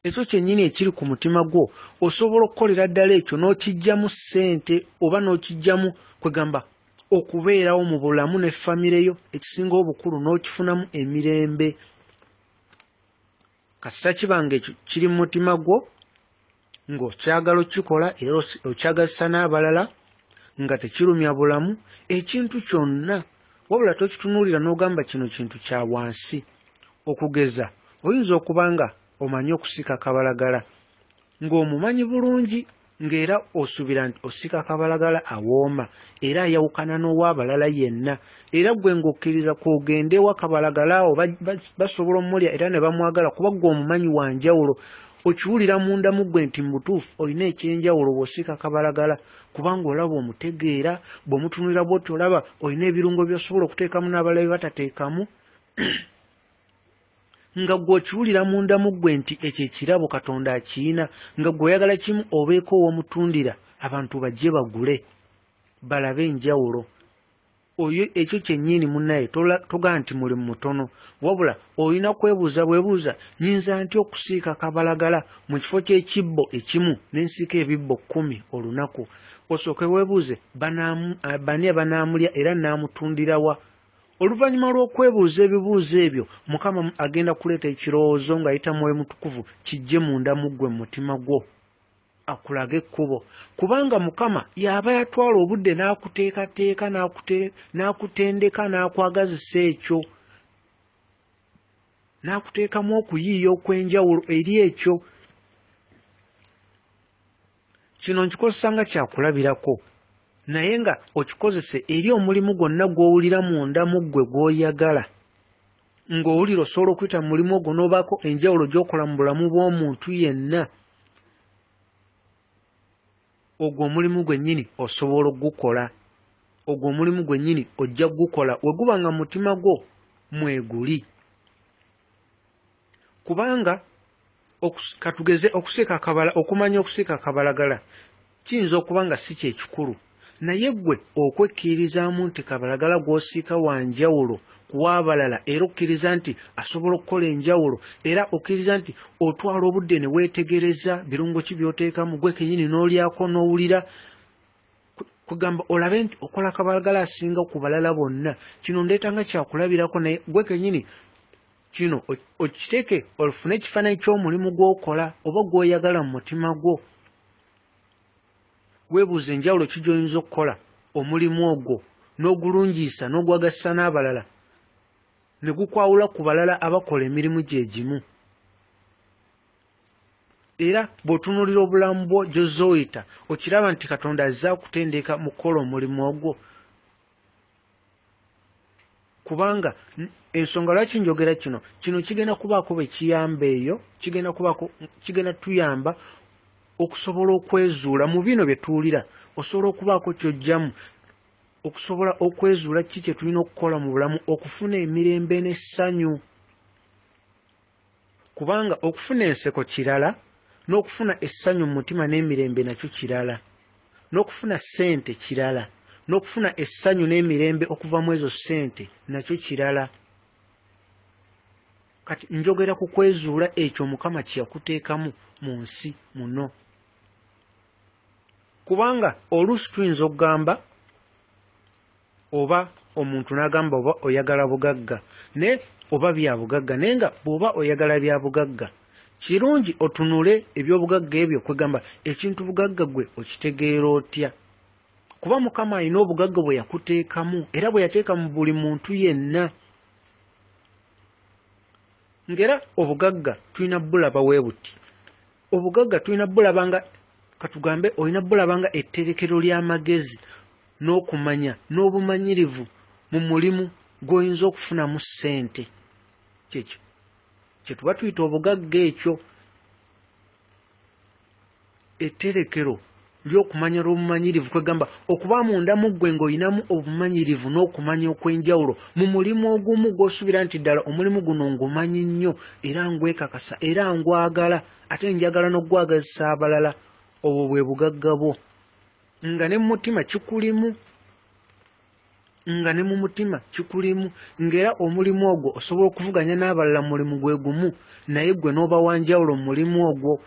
Ekyo kyennyini ekiri ku mutima gwo osobola okukolera ddala ekyo n'okiggyamu ssente oba n'okiggyamu kwegamba okubeerawo mu bulamu ne famire yo, ekisinga obukulu n'okifunamu emirembe. Kasita kiba nga ekyo kiri mu mutima gwo ng'okyagala okukikola era okyagazisa n'abalala nga tekirumya bulamu, ekintu kyonna wabula tokitunuulira n'ogamba kino kintu kya wansi. Okugeza oyinza okuba nga omanyi okusiika kabalagala ng'omumanyi bulungi ng'era osuubira nti osiika kabalagala awooma era ayawukana n'ow'abalala yenna, era ggwe ng'okkiriza kw'ogende ewa kabalagala awo basobola omulya era ne bamwagala kuba ggwe omumanyi wa njawulo. Okiwulira munda mu ggwe nti mu butuufu olina ekyenjawulo bw'osiika kabalagala kubanga olaba omutegeera, bw'omutunuulira bw'oti olaba olina ebirungo by'osobola okuteekamu n'abalala bye batateekamu. Nga ggwe okiwulira munda mu ggwe nti ekyo ekirabo Katonda akiyina, nga ggwe oyagala kimu obeeko w'omutundira abantu bajje bagule balabe enjawulo. Oyo ekyo kyennyini munnaye togamba nti mulimu mutono, wabula olina kwebuuza bwebuuza, nnyinza ntya okusiika kabalagala mu kifo ky'ekibbo ekimu ne nsiika ebibbo 10 olunaku? Osooke weebuuze bani abanaamulya era nnaamutundira wa? Oluvannyuma lw'okwebuuza ebibuuzo ebyo, Mukama agenda kuleeta ekirowoozo ng'ayita Mwoyo Mutukuvu kijje munda mu ggwe mu mutima gwo, akulage ekkubo. Kubanga Mukama y'aba yatwala obudde n'akuteekateeka, n'akutendeka, n'akwagazisa ekyo, n'akuteekamu okuyiiya okw'enjawulo eri ekyo. Kino nkikozesa nga kyakulabirako, naye nga okikozese eri omulimu gwonna gw'owulira munda mu ggwe gw'oyagala, ng'owulira osobola okuyita mu mulimu ogwo n'obaako enjawulo gy'okola mu bulamu bw'omuntu yenna. Ogwo omulimu gwennyini osobola okugukola, ogwo omulimu gwennyini ojja kugukola we guba nga mu mutima gwo mweguli. Kubanga katugeze okusiika okumanya okusiika kabalagala kiyinza okuba nga si kye kikulu, naye ggwe okwekkirizaamu nti kabalagala gw'osiika wa njawulo ku w'abalala, era okkiriza nti asobola okukola enjawulo, era okkiriza nti otwala obudde ne weetegereza birungo ki by'oteekamu ggwe kennyini n'olyako n'owulira, kugamba olabe nti okola kabalagala asinga ku balala bonna. Kino ndeeta nga kyakulabirako, naye ggwe kennyini kino okiteeke ofune ekifaananyi ky'omulimu gw'okola oba gw'oyagala mu mutima gwo. Weebuuze enjawulo ki gy'oyinza okukola omulimu ogwo n'ogulungiisa n'ogwagazisa n'abalala ne gukwawula ku balala abakola emirimu gye gimu. Era bw'otunuulira obulamu bwo gy'ozze oyita, okiraba nti Katonda azze akutendeka mu kukola omulimu ogwo. Kubanga ensonga lwaki njogera kino, kino kigenda kubaako bwe kiyamba eyo, kigenda tuyamba okusobola okwezuula mu bino bye tuwulira, osobola okubaako ky'oggyamu okusobola okwezuula ki kye tulina okukola mu bulamu okufuna emirembe n'essanyu. Kubanga okufuna enseko kirala, n'okufuna essanyu mu mutima n'emirembe nakyo kirala, n'okufuna ssente kirala, n'okufuna essanyu n'emirembe okuva mu ezo ssente nakyo kirala. Kati njogera ku kwezuula ekyo Mukama kye yakuteekamu mu nsi muno. Kubanga oluusi tuyinza okugamba oba omuntu n'agamba oba oyagala bugagga, naye oba bya bugagga, naye nga bw'oba oyagala bya bugagga kirungi otunule eby'obugagga ebyo, kwegamba ekintu bugagga ggwe okitegeera otya? Kuba Mukama alina obugagga bwe yakuteekamu era bwe yateeka mu buli muntu yenna. Ng'era obugagga tulina bulaba bwe buti. Obugagga tulina bulaba nga, katugambe olina bulaba nga etterekero ly'amagezi n'okumanya n'obumanyirivu mu mulimu gw'oyinza okufunamu ssente. Kyekyo kye tuba tuyita obugagga ekyo, etterekero ly'okumanya l'obumanyirivu, kwegamba okuba munda mu ggwe ng'olinamu obumanyirivu n'okumanya okw'enjawulo mu mulimu ogumu gw'osuubira nti ddala omulimu guno ngumanyi nnyo era ngwekakasa era ngwagala ate njagala n'okugwagazisa abalala. Obwo bwe bugagga bwo nga ne mu mutima kikulimu. nga ne mu mutima kikulimu, ng'era omulimu ogwo osobola okuvuganya n'abalala mu mulimu gwe gumu, naye ggwe n'oba wa njawulo mu mulimu ogwo,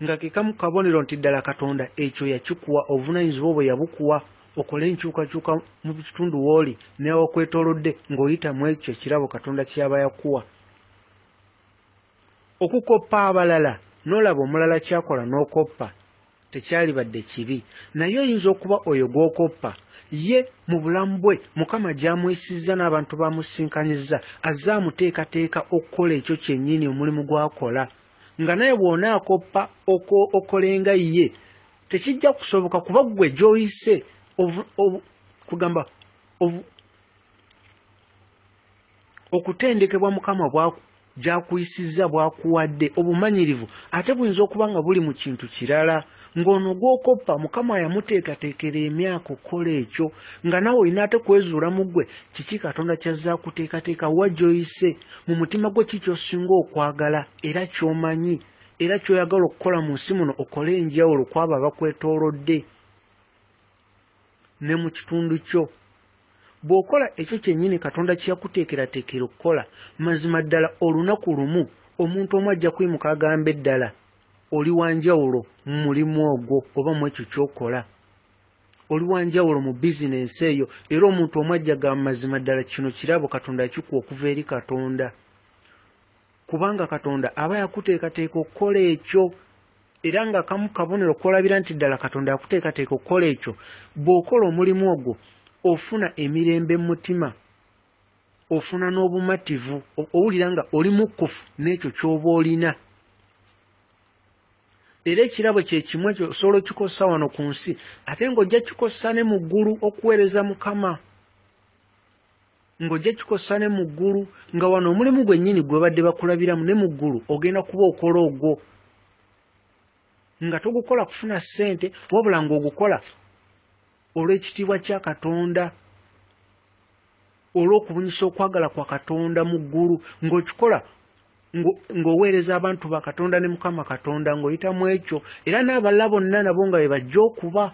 nga ke kamu ku kabonero nti ddala Katonda ekyo yakikuwa, obuvunaanyizibwa obwo yabukuwa, okole enkyukakyuka mu kitundu w'oli n'awakwetoolodde ng'oyita mu ekyo ekirabo Katonda ky'aba yakuwa. Okukoppa abalala n'olaba omulala ky'akola n'okoppa tekyalibadde kibi, naye oyinza okuba oyo gw'okoppa ye mu bulamu bwe Mukama gy'amuyisizza n'abantu b'amusisinkanyizza azze amuteekateeka okukola ekyo kyennyini omulimu gw'akola, nga naye bw'onaakoppa okolenga ye tekijja kusoboka kuba ggwe gy'oyise kugamba okutendekebwa Mukama gy'akuyisizza bw'akuwadde obumanyirivu ate buyinza okuba nga buli mu kintu kirala, ng'ono gw'okoppa Mukama yamuteekateekera emyaka okukola ekyo, nga naawe olina ate kwezuula mu ggwe kiki Katonda ky'azze akuteekateeka, wa gy'oyise mu mutima gwo ki ky'osinga okwagala era ky'omanyi era ky'oyagala okukola mu nsi muno okole enjawulo ku abo abakwetoolodde ne mu kitundu kyo. Bw'okola ekyo kyennyini Katonda kye yakuteekerateekera okukola, mazima ddala olunaku lumu omuntu omu ajja kuyimuka agambe ddala oli wa njawulo mu mulimu ogwo oba mu ekyo ky'okola, oli wa njawulo mu bizinensi eyo, era omuntu omu ajja gamba mazima ddala kino kirabo Katonda yakikuwa okuva eri Katonda, kubanga Katonda aba yakuteekateeka okukola ekyo. Era nga kamu kabonero k'olabira nti ddala Katonda yakuteekateeka okukola ekyo, bw'okola omulimu ogwo ofuna emirembe mu mutima, ofuna n'obumativu, owulira nga oli mukkufu n'ekyo ky'oba olina. Era ekirabo kye kimu ekyo osobola okikozesa wano ku nsi, ate ng'ojja kikozesa ne mu ggulu okuweereza Mukama, ng'ojja kikozesa ne mu ggulu, nga wano omulimu gwennyini gwe badde bakulabiramu ne mu ggulu ogenda kuba okola ogwo, nga togukola kufuna ssente wabula ng'ogukola olw'ekitiibwa kya Katonda, olw'okubunyisa okwagala kwa Katonda mu ggulu, ng'okikola ng'oweereza abantu ba Katonda ne Mukama Katonda ng'oyita mu ekyo, era n'abalala bonna nabo nga bwe bajja okuba.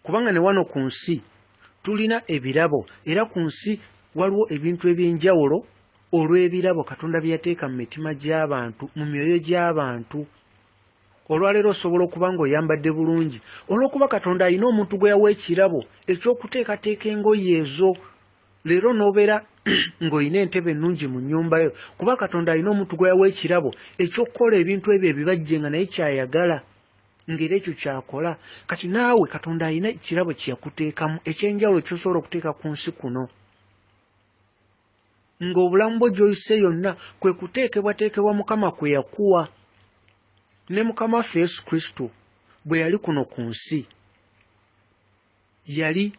Kubanga ne wano ku nsi tulina ebirabo, era ku nsi waliwo ebintu eby'enjawulo olw'ebirabo Katonda bye yateeka mu mitima gy'abantu, mu myoyo gy'abantu. Olwaleero osobola okuba ng'oyambadde bulungi olw'okuba Katonda alina omuntu gwe yawa ekirabo eky'okuteekateeka engoye ezo. Leero n'obeera ng'olina entebe ennungi mu nnyumba yo kuba Katonda alina omuntu gwe yawa ekirabo eky'okukola ebintu ebyo ebibajje nga naye ky'ayagala, ng'era ekyo ky'akola. Kati naawe Katonda alina ekirabo kye yakuteekamu eky'enjawulo ky'osobola okuteeka ku nsi kuno, ng'obulamu bwo gy'oyise yonna kwe kuteekebwateekebwa Mukama kwe yakuwa. Ne Mukama waffe Yesu Kristo bwe yali kuno ku nsi yali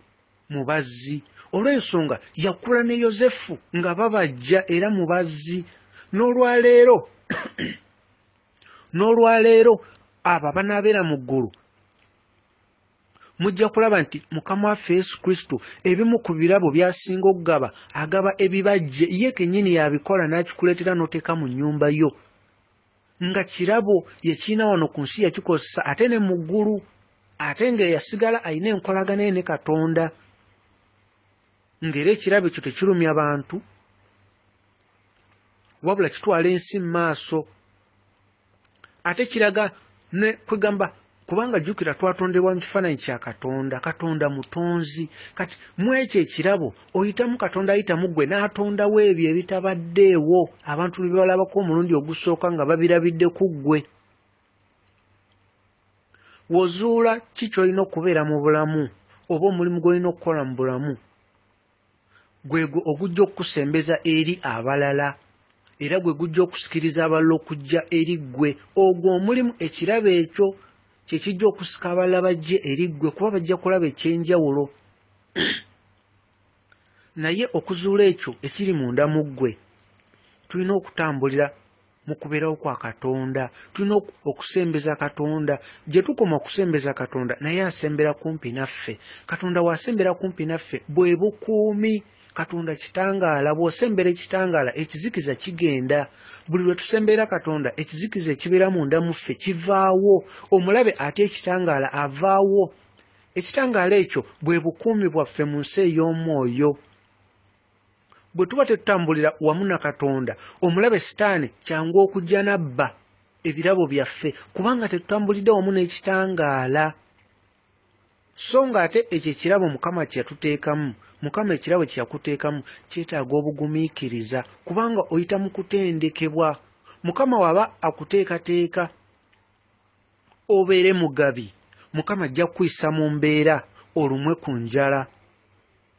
mubazzi, olw'ensonga yakula ne Yosefu nga babajja era mubazzi. N'olwaleero n'olwaleero abo abanaabeera mu ggulu mujja kulaba nti Mukama waffe Yesu Kristo ebimu ku birabo by'asinga okugaba agaba ebibajje, ye kennyini y'abikola n'akikuleetera n'oteeka mu nnyumba yo, nga kirabo yakirina wano ku nsi yakikozesa ate ne mu ggulu, ate nga yasigala alina enkolagana ye ne Katonda, ng'era ekirabo ekyo tekirumya bantu wabula kitwala ensi mu maaso, ate kiraga ne kwegamba kubanga jjukira twatondebwa mu kifaananyi kya Katonda, Katonda mutonzi. Kati mu ekyo ekirabo oyitamu Katonda ayitamu ggwe n'atondawo ebyo ebitabaddeewo abantu bye balabako omulundi ogusooka nga babirabidde ku ggwe. W'ozuula ki ky'olina okubeera mu bulamu oba omulimu gw'olina okukola mu bulamu gwegwo ogujja okukusembeza eri abalala, era gwe gujja okusikiriza abalala okujja eri ggwe. Ogwo omulimu ekirabo ekyo kye kijja okusika abalala bajje eri ggwe, kuba bajja kulaba eky'enjawulo. Naye okuzuula ekyo ekiri munda mu ggwe, tulina okutambulira mu kubeerawo kwa Katonda, tulina okusembeza Katonda. Gye tukoma okusembeza Katonda, naye asembera kumpi naffe. Katonda bw'asembera kumpi naffe bwe bukuumi. Katonda kitangaala, bw'osembera ekitangaala ekizikiza kigenda. Buli lwe tusemberera Katonda ekizikiza ekibeera munda mu ffe kivaawo. Omulabe ate ekitangaala avaawo. Ekitangaala ekyo bwe bukuumi bwaffe mu nsi ey'omwoyo. Bwe tuba tetutambulira wamu na Katonda, omulabe Sitaani kyangu okujja n'abba ebirabo byaffe kubanga tetutambulidde wamu n'ekitangaala. So ng'ate ekyo ekirabo Mukama kye yatuteekamu, Mukama ekirabo kye yakuteekamu kyetaaga obugumiikiriza kubanga oyita mu kutendekebwa. Mukama waba akuteekateeka obeere mugabi, Mukama ajja kukuyisa mu mbeera olumwe ku njala,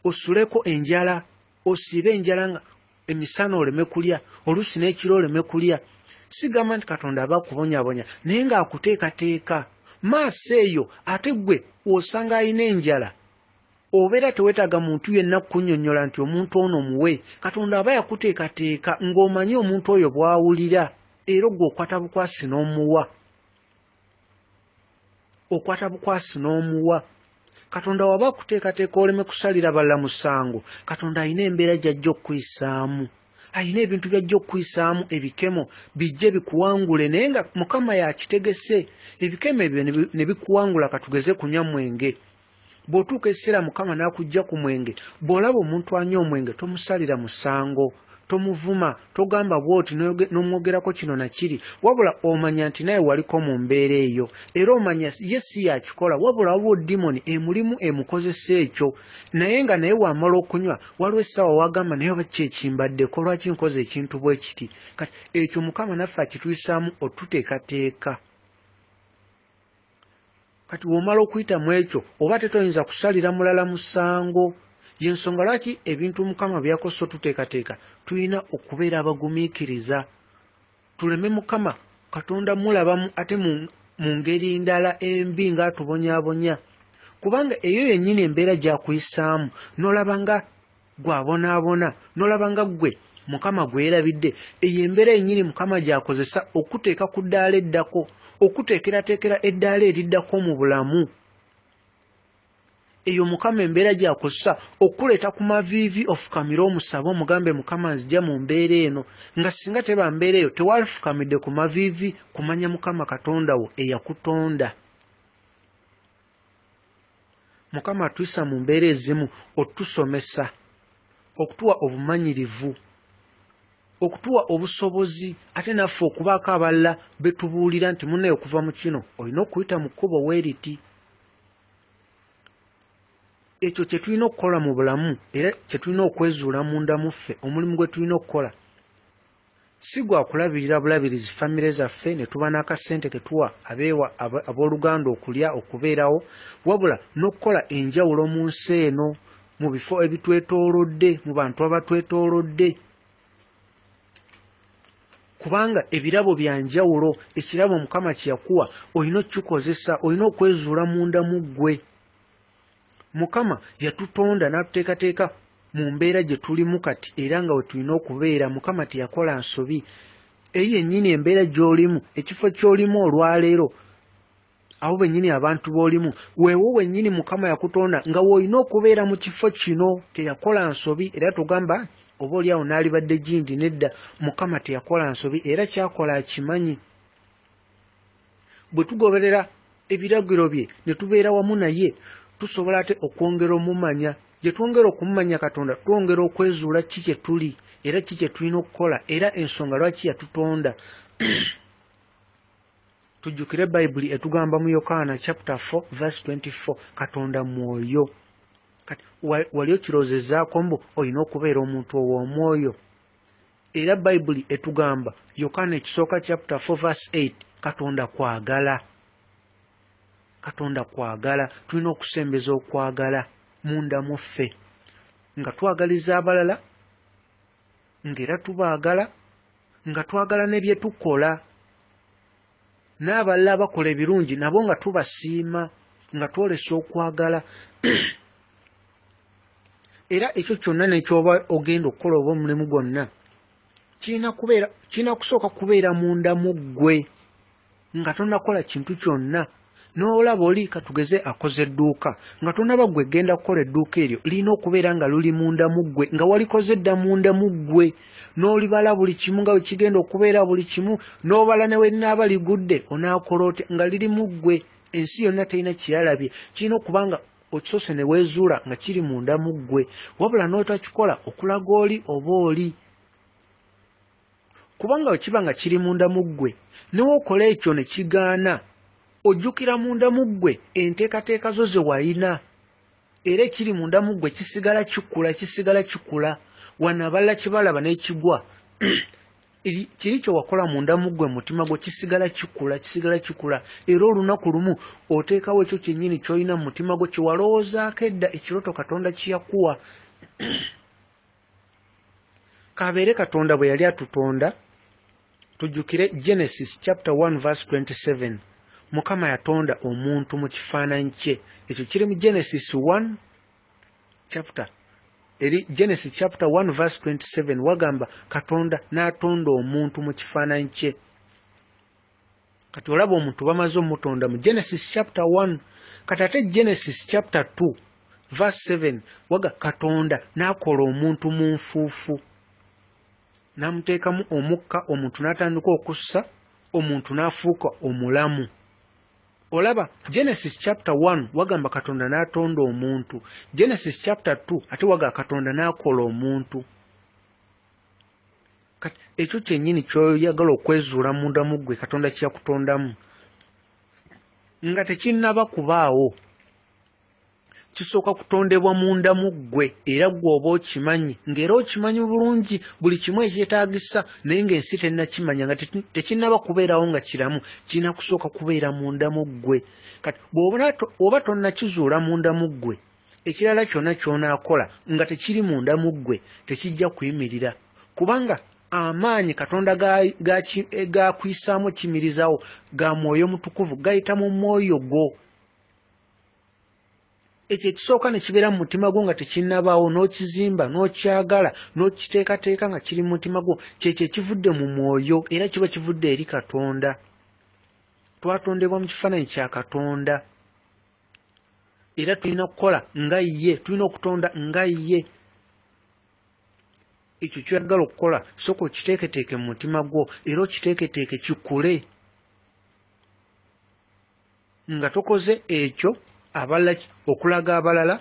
osuleko enjala, osiibe enjala nga emisana oleme kulya, oluusi n'ekiro oleme kulya. Sigamba nti Katonda aba akubonyaabonya, naye ng'akuteekateeka maaso eyo. Ate ggwe osanga alina enjala, obeera teweetaaga muntu yenna kukunnyonnyola nti omuntu ono muwe. Katonda aba yakuteekateeka ng'omanyi omuntu oyo bw'awulira, era ggwe okwata bukwasi n'omuwa. Okwata bukwasi n'omuwa. Katonda waba akuteekateeka oleme kusalira balala musango, Katonda alina embeera gy'ajja okukuyisaamu, alina ebintu by'ajja okukuyisaamu, ebikemo bijje bikuwangule, naye nga Mukama y'akitegese. Ebikemo ebyo ne bikuwangula, katugeze kunywa mwenge. Bw'otuuka ekiseera Mukama n'akuggya ku mwenge, bw'olaba omuntu anywa omwenge tomusalira musango, tomuvuma, togamba bw'oti n'omwogerako kino na kiri, wabula omanya nti naye waliko mu mbeera eyo, era omanya ye si y'akikola, wabula waliwo dimoni emulimu emukozesa ekyo. Naye nga naye wamala okunywa, waliwo essaawa w'agamba naye oba ki ekimbaddeko, lwaki nkoze ekintu bwe kiti? Kati ekyo Mukama naffe akituyisaamu otuteekateeka. Kati w'omala okuyita mu ekyo, oba tetoyinza kusalira mulala musango. Y'ensonga lwaki ebintu Mukama by'akozesa otuteekateeka, tulina okubeera abagumiikiriza, tuleme Mukama Katonda mulabamu ate mu ngeri ndala embi ng'atubonyaabonya, kubanga eyo yennyini embeera gy'akuyisaamu n'olaba nga gw'abonaabona, n'olaba nga ggwe Mukama gwerabidde. Eyo embeera yennyini Mukama gy'akozesa okuteeka ku ddaala eddako, okuteekerateekera eddaala eriddako mu bulamu. Eyo Mukama embeera gy'akozesa okuleeta ku maviivi ofukamire omusabe omugambe, Mukama nzija mu mbeera eno, nga singa teba mbeera eyo tewalifukamidde ku maviivi kumanya Mukama Katonda wo eyakutonda. Mukama atuyisa mu mbeera ezimu otusomesa, okutuwa obumanyirivu, okutuwa obusobozi, ate naffe okubaako abalala be tubuulira nti munnaye okuva mu kino olina okuyita mu kkubo weeriti. Ekyo kye tulina okukola mu bulamu, era kye tulina okwezuula munda mu ffe, omulimu gwe tulina okukola si gwa kulabirira bulabirizi famire zaffe ne tuba n'akasente ke tuwa abeewa abooluganda okulya okubeerawo, wabula n'okukola enjawulo mu nsi eno, mu bifo ebitwetoolodde, mu bantu abatwetoolodde. Kubanga ebirabo bya njawulo, ekirabo Mukama kye yakuwa olina okukikozesa, olina okwezuula munda mu ggwe. Mukama yatutonda n'atuteekateeka mu mbeera gye tulimu kati era nga we tulina okubeera. Mukama teyakola nsobi. Eyo yennyini embeera gy'olimu, ekifo ky'olimu olwaleero, abo bennyini abantu b'olimu, weewo wennyini Mukama yakutonda nga w'olina okubeera mu kifo kino. Teyakola nsobi, era togamba oba oli awo n'alibadde gindi, nedda. Mukama teyakola nsobi era ky'akola akimanyi. Bwe tugoberera ebiragiro bye ne tubeera wamu naye, tusobola ate okwongera omumanya. Gye twongera okumumanya Katonda, twongera okwezuula ki kye tuli era ki kye tulina okukola, era ensonga lwaki yatutonda. Tujjukire Bayibuli etugamba mu Yokaana chapter 4 verse 24, Katonda mwoyo. Kati wali okirowoozezaako mbu olina okubeera omuntu ow'omwoyo? Era Bayibuli etugamba Yokaana ekisooka chapter 4 verse 8, Katonda kwagala. Katonda kwagala. Tulina okusembeza okwagala munda mu ffe, nga twagaliza abalala, ng'era tubaagala, nga twagala ne bye tukola, n'abalala abakola ebirungi nabo nga tubasiima, nga twolesa okwagala. Era ekyo kyonna n'ekyoba ogenda okukola oba omulimu gwonna, kirina kusooka kubeera munda mu ggwe nga tonnakola kintu kyonna. N'olaba oli katugeze akoze edduuka, nga tonaba ggwe genda kukola edduuka eryo, lirina okubeera nga luli munda mu ggwe, nga walikoze dda munda mu ggwe, n'olibala buli kimu nga bwe kigenda okubeera buli kimu, n'obala ne we linaaba ligudde onaakola otya nga liri mu ggwe. ensi yonna terina kyeyalabye. Kirina okuba nga okisoose ne weezuula nga kiri munda mu ggwe, wabula n'otakikola okulaga oli oba oli. Kubanga bwe kiba nga kiri munda mu ggwe, ne w'okola ekyo ne kigaana, ojjukira munda mu ggwe enteekateeka zo ze walina, era ekiri munda mu ggwe kisigala kikula, kisigala kikula. Wano abalala kye balaba n'ekigwa, kiri kye wakola munda mu ggwe mu mutima gwo kisigala kikula, kisigala kikula. Era olunaku lumu oteekawo ekyo kyennyini ky'olina mu mutima gwo kye walowoozaako edda, ekirooto Katonda kye yakuwa. K'abeere Katonda bwe yali atutonda, tujjukire Genesis chapter 1 verse 27, Mukama yatonda omuntu mu kifaananyi kye. Ekyo kiri mu Genesis 1 chapter eri Genesis chapter 1 verse 27, wagamba Katonda n'atonda omuntu mu kifaananyi kye. Kati olaba omuntu bamaze omutonda mu Genesis chapter 1. Kati ate Genesis chapter 2 verse 7 waga Katonda n'akola omuntu mu nfuufu, n'amuteekamu omukka, omuntu n'atandika okussa, omuntu n'afuuka omulamu. Olaba Genesis chapter 1 wagamba Katonda n'atonda omuntu. Genesis chapter 2 ate waga Katonda n'akola omuntu. Kati ekyo kyennyini ky'oyagala okwezuula munda mu ggwe Katonda kye yakutondamu nga tekinnaba kubaawo, kisooka kutondebwa munda mu ggwe, era ggwe oba okimanyi, ng'era okimanyi bulungi buli kimu ekyetaagisa, naye ng'ensi tennakimanya, nga tekinnaba kubeerawo nga kiramu, kirina kusooka kubeera munda mu ggwe. Kati bw'oba tonnakizuula munda mu ggwe, ekirala kyonna ky'onaakola nga tekiri munda mu ggwe tekijja kuyimirira, kubanga amaanyi Katonda gakuyisaamu ekimirizaawo ga Mwoyo Mutukuvu, gayita mu mwoyo gwo. Ekyo ekisooka ne kibeera mu mutima gwo nga tekinnabaawo, n'okizimba, n'okyagala, n'okiteekateeka nga kiri mu mutima gwo, kyekyo ekivudde mu mwoyo, era kiba kivudde eri Katonda. Twatondebwa mu kifaananyi kya Katonda, era tulina kukola nga ye, tulina okutonda nga ye. Ekyo ky'oyagala okukola sooka okiteeketeeke mu mutima gwo, era okiteeketeeke kikule. Nga tokoze ekyo abalala okulaga abalala,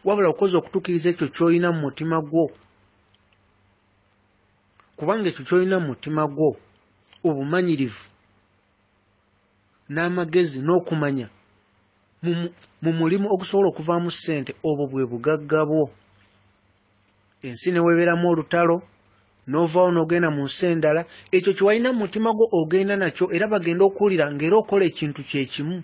wabula okoze okutuukiriza ekyo ky'olina mu mutima gwo. Kubanga ekyo ky'olina mu mutima gwo, obumanyirivu n'amagezi n'okumanya mu mulimu ogusobola okuvaamu ssente, obwo bwe bugagga bwo. Ensi ne weebeeramu olutalo, n'ovaawo n'ogenda mu nsi endala, ekyo kye walina mu mutima gwo ogenda nakyo, era bagenda okuwulira ng'era okola ekintu kye kimu.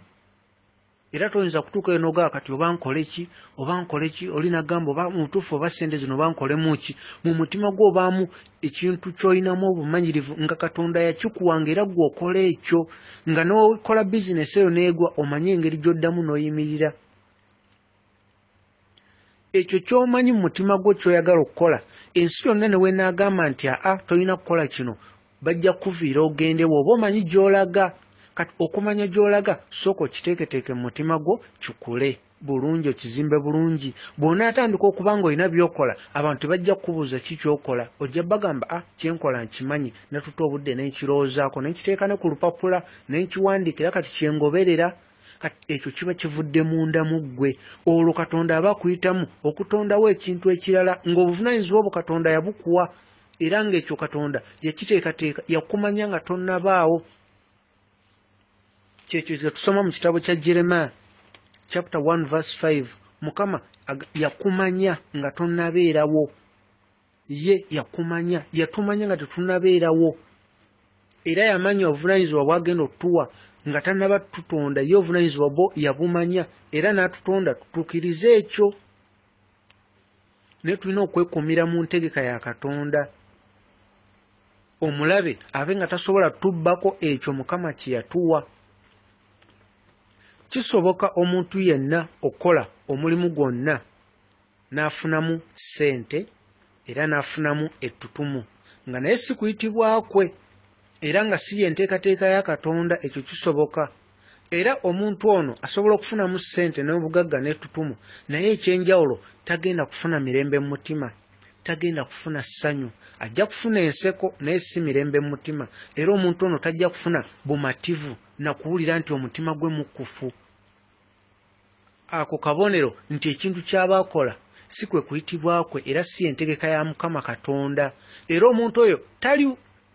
Era toyinza kutuukayo n'ogamba kati oba nkole ki, oba nkole ki, oli n'agamba oba mu butuufu oba ssente zino oba nkolemu ki. Mu mutima gwo obaamu ekintu ky'olinamu obumanyirivu nga Katonda yakikuwa, ng'era ggwe okola ekyo, nga n'okola bizinesi eyo n'egwa, omanye engeri gy'oddamu n'oyimirira. Ekyo ky'omanyi mu mutima gwo ky'oyagala okukola, ensi yonna ne w'enaagamba nti aa tolina kukola kino, bajja kukuviira ogende bw'oba omanyi gy'olaga. Kati okumanya gy'olaga, sooka okiteeketeeke mu mutima gwo kikule bulungi, okizimbe bulungi. Bw'onaatandika okuba ng'olina by'okola, abantu tebajja kukubuuza ki ky'okola. Ojja bagamba, ah, kye nkola nkimanyi, natutte obudde ne nkirowoozaako, ne nkiteeka ne ku lupapula, ne nkiwandiika, era kati kye ngoberera. Kati ekyo kiba kivudde munda mu ggwe. Olwo Katonda aba akuyitamu okutondawo ekintu ekirala, ng'obuvunaanyizibwa obwo Katonda yabukuwa, era ng'ekyo Katonda yakiteekateeka, yakumanya nga tonnabaawo. Kyekyo kye tusoma mu kitabo kya Jeremiah chapter 1 verse 5. Mukama yakumanya nga tonnabeerawo. Ye yakumanya, yatumanya nga tetunnabeerawo. Era yamanya obuvunaanyizibwa bw'agenda okutuwa nga tannaba tutonda. Ye obuvunaanyizibwa bwo yabumanya, era n'atutonda tutuukirize ekyo. Naye tulina okwekuumira mu ntegeka ya Katonda. Omulabe abe nga tasobola tubbako ekyo Mukama kye yatuwa. Kisoboka omuntu yenna okukola omulimu gwonna n'afunamu ssente era n'afunamu ettutumu, nga naye si kuyitibwa kwe, era nga si y'enteekateeka ya Katonda. Ekyo kisoboka. Era omuntu ono asobola okufunamu ssente n'obugagga n'ettutumu, naye eky'enjawulo tagenda kufuna mirembe mu mutima, tagenda kufuna ssanyu, ajja kufuna enseko naye si mirembe mu mutima. Era omuntu ono tajja kufuna bumativu na kuwulira nti omutima gwe mukufu. Ako kabonero nti ekintu ky'aba akola si kwe kuyitibwa kwe era si entegeka ya Mukama Katonda. Era omuntu oyo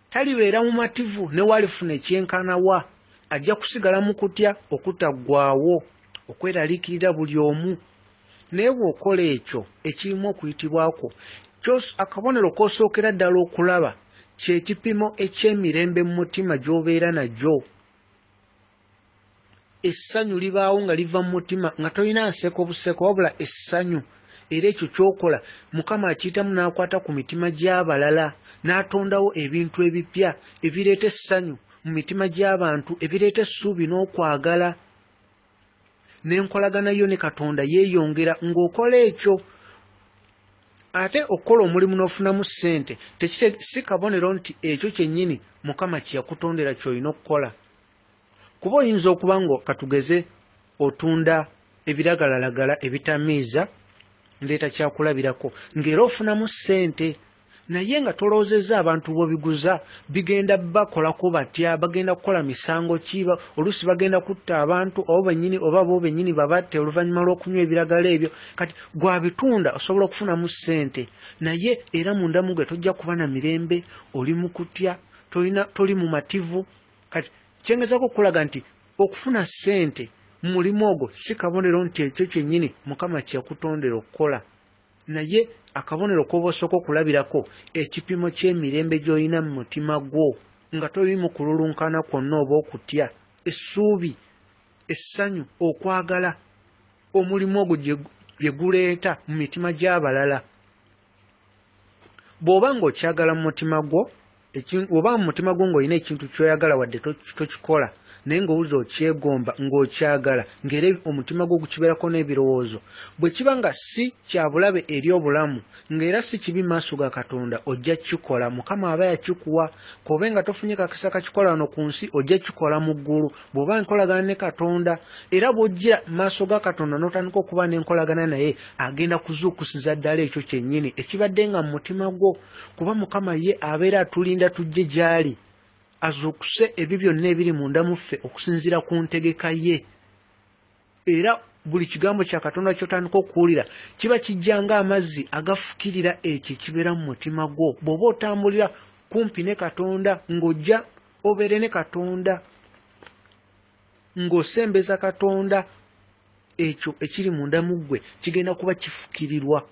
talibeera mumativu ne w'alifuna ekyenkana wa, ajja kusigala mu kutya okutaggwaawo, okweraliikirira buli omu. Naye bw'okola ekyo ekirimu okuyitibwa kwo, akabonero k'osookera ddala okulaba kye kipimo eky'emirembe mu mutima gy'obeera nagyo. Essanyu libaawo nga liva mu mutima, nga tolina nseko buseko, wabula essanyu. Era ekyo ky'okola Mukama akiyitamu n'akwata ku mitima gy'abalala, n'atondawo ebintu ebipya ebireeta essanyu mu mitima gy'abantu, ebireeta essuubi n'okwagala. N'enkolagana yo ne Katonda yeeyongera ng'okola ekyo. Ate okukola omulimu n'ofunamu ssente si kabonero nti ekyo kyennyini Mukama kye yakutondera ky'olina okukola. Kuba oyinza okuba nga katugeze otunda ebiragalalagala ebitamiiza, ndeeta kyakulabirako, ng'era ofunamu ssente, naye nga tolowoozezza abantu b'obiguza bigenda bakolako batya, bagenda kukola misango ki, oluusi bagenda kutta abantu oba bennyini oba bo bennyini babatte oluvannyuma lw'okunywa ebiragala ebyo. Kati gw'abitunda osobola okufunamu ssente, naye era munda mu ggwe tojja kuba na mirembe, oli mu kutya, toli mumativu. Kati kye ngezaako okukulaga nti okufuna ssente mu mulimu ogwo si kabonero nti ekyo kyennyini Mukama kye yakutondera okukola. Naye akabonero k'oba osooka okulabirako ekipimo ky'emirembe gy'olina mu mutima gwo, nga toli mu kululunkana kwonna oba okutya, essuubi, essanyu, okwagala omulimu ogwo bye guleeta mu mitima gy'abalala. Bw'oba ng'okyagala mu mutima gwo, oba mu mutima gwo ng'olina ekintu ky'oyagala wadde tokikola, naye ng'owulira okyegomba, ng'okyagala, ng'era omutima gwo gukibeerako n'ebirowoozo, bwe kiba nga si kya bulabe eri obulamu, ng'era si kibi mu maaso ga Katonda, ojja kukikola. Mukama aba yakikuwa. K'obe nga tofunye kakisa kakikola wano ku nsi, ojja kukikola mu ggulu bw'oba nkolagana ne Katonda. Era bw'ojjira mu maaso ga Katonda n'otandika okuba n'enkolagana naye, agenda kuzuukusiza ddala ekyo kyennyini ekibadde nga mu mutima gwo, kuba Mukama ye abeera atulinda tujje gy'ali azuukuse ebyo byonna ebiri munda mu ffe okusinziira ku ntegeka ye. Era buli kigambo kya Katonda ky'otandika okuwulira kiba kijja ng'amazzi agafukirira ekyo ekibeera mu mutima gwo. Bw'oba otambulira kumpi ne Katonda, ng'ojja obeere ne Katonda, ng'osembeza Katonda, ekyo ekiri munda mu ggwe kigenda kuba kifukirirwa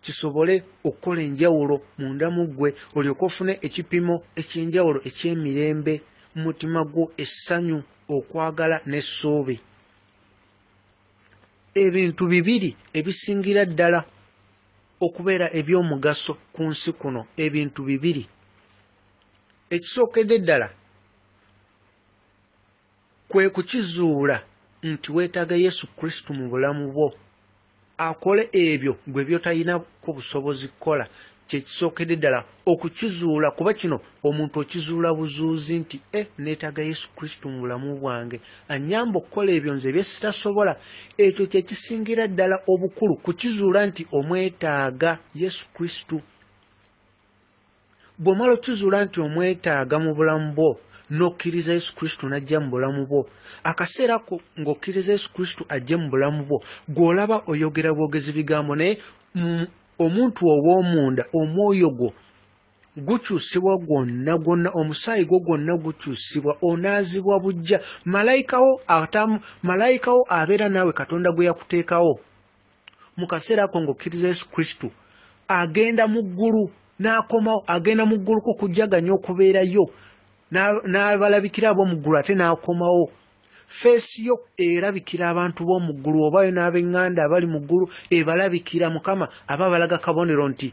kisobole okukola enjawulo munda mu ggwe, olyoke ofune ekipimo eky'enjawulo eky'emirembe mu mutima gwo, essanyu, okwagala n'essuubi. Ebintu bibiri ebisingira ddala okubeera eby'omugaso ku nsi kuno, ebintu bibiri. Ekisookedde ddala kwe kukizuula nti weetaaga Yesu Kristo mu bulamu bwo, akole ebyo gwe by'otalinako busobozi kukola. Kye kisookedde ddala okukizuula, kuba kino omuntu okizuula buzuuzi nti neetaaga Yesu Kristo mu bulamu bwange, annyamba okukola ebyo nze bye sitasobola. Ekyo kye kisingira ddala obukulu, kukizuula nti omwetaaga Yesu Kristo. Bw'omala okukizuula nti omwetaaga mu bulamu bwo, n'okkiriza Yesu Kristo n'ajja mu bulamu bwo, akaseera ako ng'okkiriza Yesu Kristo ajje mu bulamu bwo, gw'olaba oyogera bwogezi bigambo, naye omuntu ow'omunda, omwoyo gwo gukyusibwa gwonna gwonna, omusaayi gwo gwonna gukyusibwa, onaazibwa buggya. Malayika wo abeera naawe, Katonda gwe yakuteekawo mu kaseera ako ng'okkiriza Yesu Kristo, agenda mu ggulu n'akomawo, agenda mu ggulu ko kujjaganya okubeerayo, n'abalabikira ab'omu ggulu ate n'akomawo. Feesi yo erabikira abantu b'omu ggulu, obayo n'ab'eŋŋanda abali mu ggulu ebalabikira. Mukama aba abalaga kabonero nti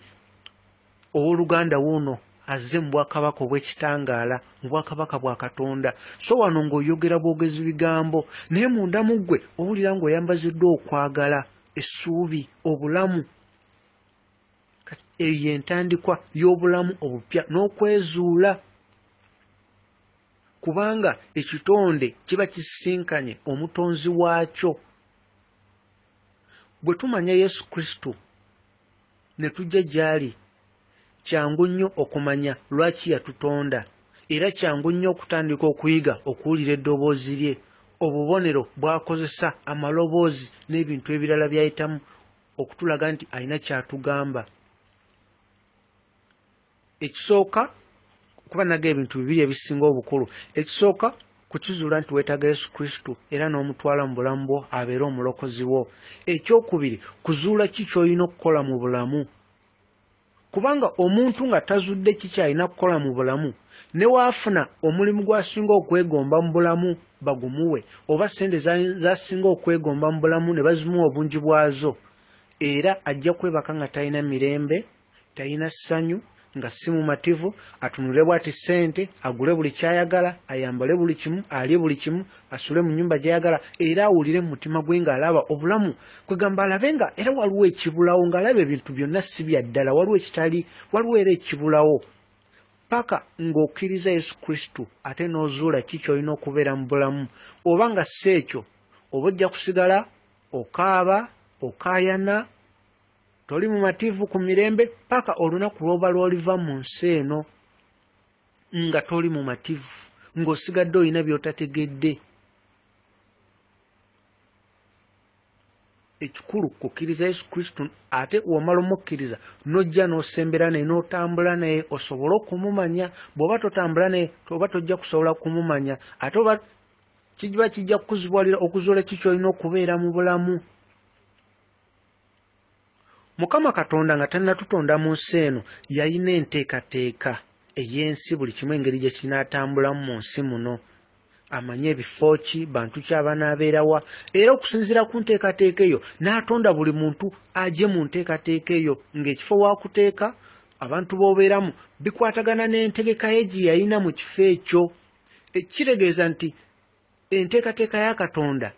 owooluganda wuuno azze mu bwakabaka obw'ekitangaala, mu bwakabaka bwa Katonda. So wano ng'oyogera bwogezi bigambo, naye munda mu ggwe owulira ng'oyambaziddwa okwagala, essuubi, obulamu. Eyo y'entandikwa y'obulamu obupya n'okwezuula, kubanga ekitonde kiba kisisinkanye omutonzi waakyo. Bwe tumanya Yesu Kristo ne tujja gy'ali, kyangu nnyo okumanya lwaki yatutonda, era kyangu nnyo okutandika okuyiga okuwulira eddoboozi lye, obubonero bw'akozesa, amaloboozi n'ebintu ebirala by'ayitamu okutulaga nti alina ky'atugamba. Ekisooka, kuba naga ebintu bibiri ebisinga obukulu. Ekisooka, kukizuula nti weetaaga Yesu Kristo era n'omutwala mu bulamu bwo abeere omulokozi wo. Ekyokubiri, kuzuula ki ky'olina okukola mu bulamu. Kubanga omuntu nga tazudde ki ky'alina kukola mu bulamu, ne waafuna omulimu gw'asinga okwegomba mu bulamu bagumuwe, oba ssente z'asinga okwegomba mu bulamu ne bazimuwa obungi bwazo, era ajja kwebaka nga talina mirembe, talina ssanyu, nga si mumativu, atunule bw'ati ssente, agule buli ky'ayagala, ayambale buli kimu, alye buli kimu, asule mu nnyumba gy'ayagala, era awulire mu mutima gwe ng'alaba obulamu, kwegamba alabe nga era waliwo ekibulawo, ng'alaba ebintu byonna si bya ddala, waliwo ekitali, waliwo era ekibulawo. Paka ng'okkiriza Yesu Kristo ate n'ozuula ki ky'olina okubeera mu bulamu, oba nga si ekyo, oba ojja kusigala okaaba, okaayana, toli mumativu ku mirembe paka olunaku lw'oba lw'oliva mu nsi eno nga toli mumativu, ng'osigadde olina by'otategedde. Ekikulu kukkiriza Yesu Kristo, ate w'omala omukkiriza n'ojja n'osembera naye n'otambula naye osobole okumumanya. Bw'oba totambula naye oba tojja kusobola kumumanya, ate oba kiba kijja kukuzibwalira okuzuula ki ky'olina okubeera mu bulamu. Mukama Katonda nga tannatutonda mu nsi eno yalina enteekateeka ey'ensi buli kimu engeri gye kinaatambulamu mu nsi muno. Amanye ebifo ki, bantu ki abanaabeerawa, era okusinziira ku nteekateeka eyo n'atonda buli muntu aje mu nteekateeka eyo, ng'ekifo waakuteeka abantu b'obeeramu bikwatagana n'entegeka ye gye yalina mu kifo ekyo. Ekitegeeza nti enteekateeka ya Katonda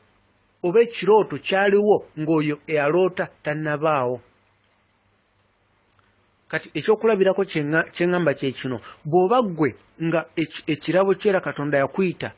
oba ekirooto kyaliwo ng'oyo eyaloota tannabaawo. Kati ekyokulabirako kye ŋŋamba kye kino, bw'oba ggwe nga ekirabo kyo era Katonda yakuyita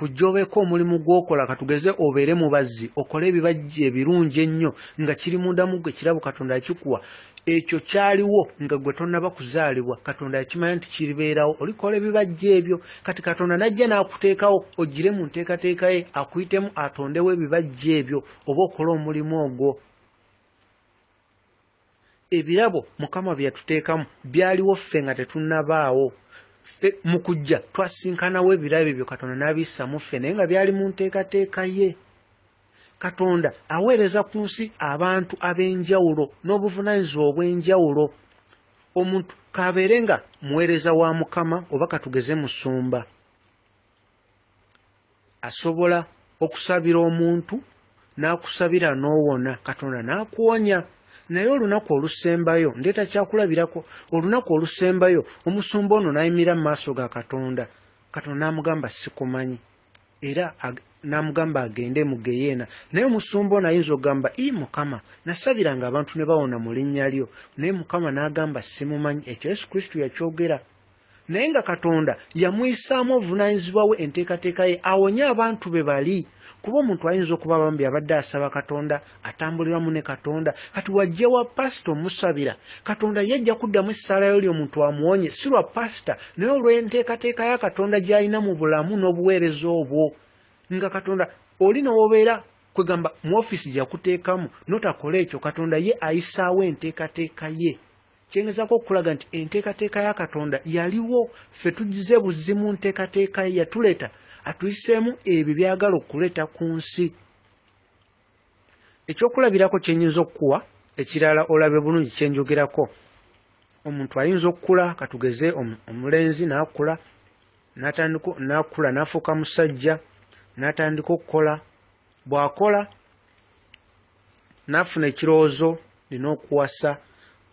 kujja obeeko omulimu gw'okola, katugeze obeere mubazzi, okole ebibajje ebirungi ennyo nga kiri munda mu ggwe, ekirabo Katonda yakikuwa, ekyo kyaliwo nga ggwe tonnaba kuzaalibwa, Katonda yakimanya nti kiribeerawo, olikola ebibajje ebyo. Kati Katonda n'ajja n'akuteekawo ogire mu nteekateeka ye, akuyitemu atondewo ebibajje ebyo oba okole omulimu ogwo. Ebirabo Mukama bye yatuteekamu byaliwo ffe nga tetunnabaawo. Ffe mu kujja twasinkanawo ebirabo ebyo Katonda n'abiyisa mu ffe, naye nga byali mu nteekateeka ye. Katonda aweereza ku nsi abantu ab'enjawulo n'obuvunaanyizibwa obw'enjawulo. Omuntu k'abeere nga muweereza wa Mukama oba katugeze musumba, asobola okusabira omuntu n'akusabira n'owona, Katonda n'akuwonya. Naye olunaku olusembayo, ndeeta kyakulabirako, olunaku olusembayo omusumba ono n'ayimirira mu maaso ga Katonda, Katonda n'amugamba sikumanyi, era n'amugamba agende mu ggeyeena. Naye omusumba ono ayinza okugamba, ii Mukama, nasabiranga abantu ne bawona mu linnya lyo, naye Mukama n'agamba simumanyi. Ekyo Yesu Kristo yakyogera. Naye nga Katonda yamuyisaamu obuvunaanyizibwa bwe, enteekateeka ye awonye abantu be bali. Kuba omuntu ayinza okuba bambi abadde asaba Katonda, atambuliramu ne Katonda, kati wajja wa pasita omusabira, Katonda ye ajja kuddamu essaala y'oli omuntu amuwonye, si lwa pasita, naye olw'enteekateeka ya Katonda gy'alina mu bulamu n'obuweereza obwo. Nga Katonda oli n'obeera kwegamba mu ofiisi gye yakuteekamu n'otakola ekyo, Katonda ye ayisaawo enteekateeka ye. Kyengezaako okukulaga nti enteekateeka ya Katonda yaliwo, ffe tugize buzzi mu nteekateeka ye, yatuleeta atuyiseemu ebyo by'ayagala okuleeta ku nsi. Ekyokulabirako kye nnyinza okukuwa ekirala olabe bulungi kye njogerako, omuntu ayinza okukula, katugeze omulenzi n'akula, n'atandika n'akula n'afuuka musajja, n'atandika okukola. Bw'akola n'afuna ekirowoozo, nina okuwasa.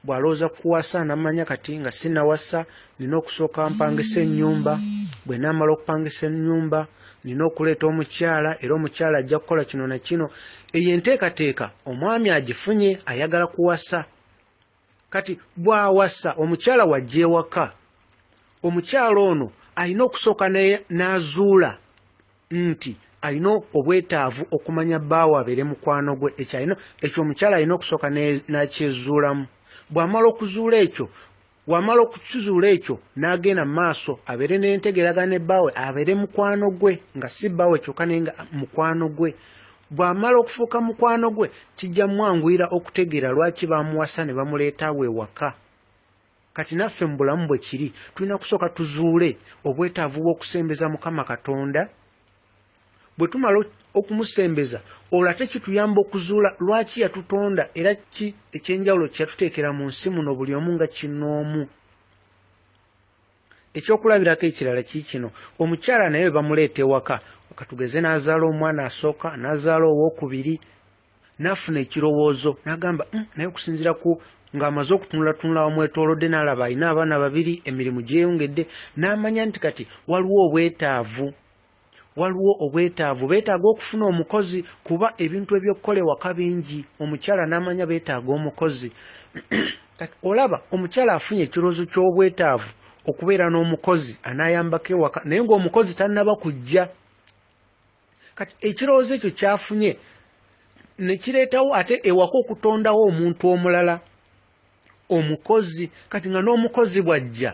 Bw'alowooza kuwasa n'amanya kati nga sinnawasa nina okusooka mpangisa ennyumba, bwe nnaamala okupangisa ennyumba nina okuleeta omukyala, era omukyala ajja kukola kino na kino. Eyo enteekateeka omwami agifunye, ayagala kuwasa. Kati bw'awasa omukyala w'ajja ewaka, omukyala ono alina okusooka n'azuula nti alina obwetaavu okumanya bbaawe abeere mukwano gwe. Ekyo alina, ekyo omukyala alina okusooka n'akyezuulamu. Bw'amala okuzuula ekyo, bw'amala okukizuula ekyo n'agenda mu maaso abeere n'entegeeragana ne bbaawe, abeere mukwano gwe, nga si bbaawe kyokka naye nga mukwano gwe. Bw'amala okufuuka mukwano gwe, kijja mmwanguyira okutegeera lwaki baamuwasa ne bamuleeta awo ewaka. Kati naffe mu bulamu bwe kiri, tulina kusooka tuzuule obwetaavu bw'okusembeza Mukama Katonda. Bwe tumala okumusembeza, olwo ate kituyamba okuzuula lwaki yatutonda era ki eky'enjawulo kye yatuteekera mu nsi muno buli omu nga kinnoomu. Ekyokulabirako ekirala kiikino, omukyala naye bwe bamuleeta ewaka, ka tugeze n'azaala omwana asooka, n'azaala owookubiri, n'afuna ekirowoozo n'agamba, naye okusinziira ku ng'amaze okutunulatunula wamwetoolodde n'alaba alina abaana babiri, emirimu gyeyongedde, n'amanya nti kati waliwo obwetaavu. Waliwo obwetaavu, beetaaga okufuna omukozi kuba ebintu eby'okukola ewaka bingi. Omukyala n'amanya beetaaga omukozi. Kati olaba omukyala afunye ekirowoozo ky'obwetaavu okubeera n'omukozi anaayambako ewaka, naye ng'omukozi tannaba kujja. Kati ekirowoozo ekyo ky'afunye ne kireetawo ate ewaka okutondawo omuntu omulala, omukozi. Kati nga n'omukozi bw'ajja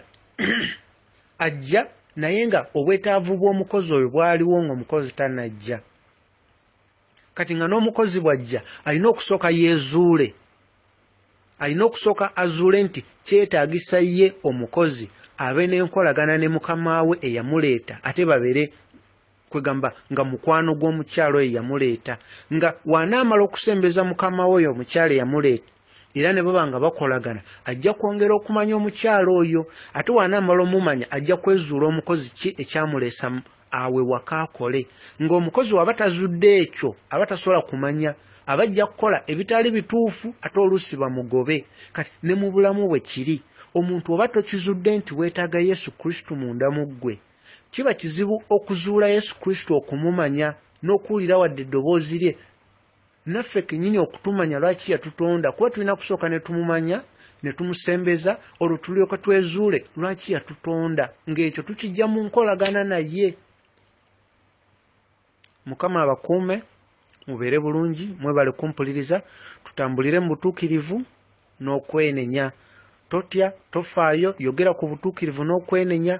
ajja naye nga obwetaavu bw'omukozi oyo bwaliwo ng'omukozi tannajja. Kati nga n'omukozi bw'ajja alina okusooka yeezuule, alina okusooka azuule nti kyetaagisa ye omukozi abe n'enkolagana ne mukama we eyamuleeta, ate babeere kwegamba nga mukwano gw'omukyala oyo eyamuleeta. Nga w'anaamala okusembeza mukama we oyo omukyala eyamuleeta, era ne baba nga bakolagana, ajja kwongera okumanya omukyala oyo, ate w'anaamala omumanya ajja kwezuula omukozi ki ekyamuleesa awe waka akole. Ng'omukozi w'aba tazudde ekyo, aba tasobola kumanya, aba ajja kukola ebitali bituufu ate oluusi bamugobe. Kati ne mu bulamu bwe kiri, omuntu oba tokizudde nti weetaaga Yesu Kristo munda mu ggwe, kiba kizibu okuzuula Yesu Kristo, okumumanya n'okuwulira wadde eddoboozi lye, naffe kennyini okutumanya lwaki yatutonda, kuba tulina kusooka ne tumumanya ne tumusembeza, olwo tulyoka twezuule lwaki yatutonda, ng'ekyo tukijja mu nkolagana naye. Mukama abakuume, mubeere bulungi, mwebale kumpuliriza, tutambulire mu butuukirivu n'okwenenya. Totya, tofaayo, yogera ku butuukirivu n'okwenenya.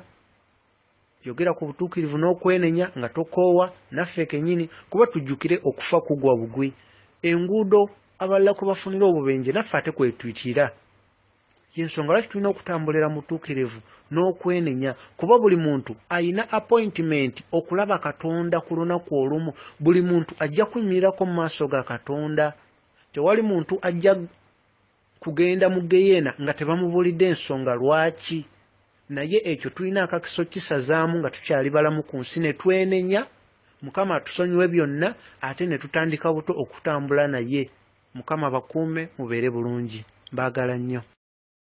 Yogera ku butuukirivu n'okwenenya nga tokoowa, naffe kennyini, kuba tujjukire okufa kugwa bugwi. Enguudo abalala kwe bafunira obubenje naffe ate kwetuyitira. Y'ensonga lwaki tulina okutambulira mu butuukirivu n'okwenenya, kuba buli muntu alina appointment okulaba Katonda ku lunaku olumu. Buli muntu ajja kuyimirirako mu maaso ga Katonda. Tewali muntu ajja kugenda mu ggeyeena nga tebamubuulidde ensonga lwaki. Naye ekyo tulina akakisa okukisazaamu nga tukyali balamu ku nsi ne twenenya, Mukama atusonyiwe byonna, ate ne tutandika buto okutambula naye. Mukama abakuume, mubeere bulungi. Mbaagala nnyo.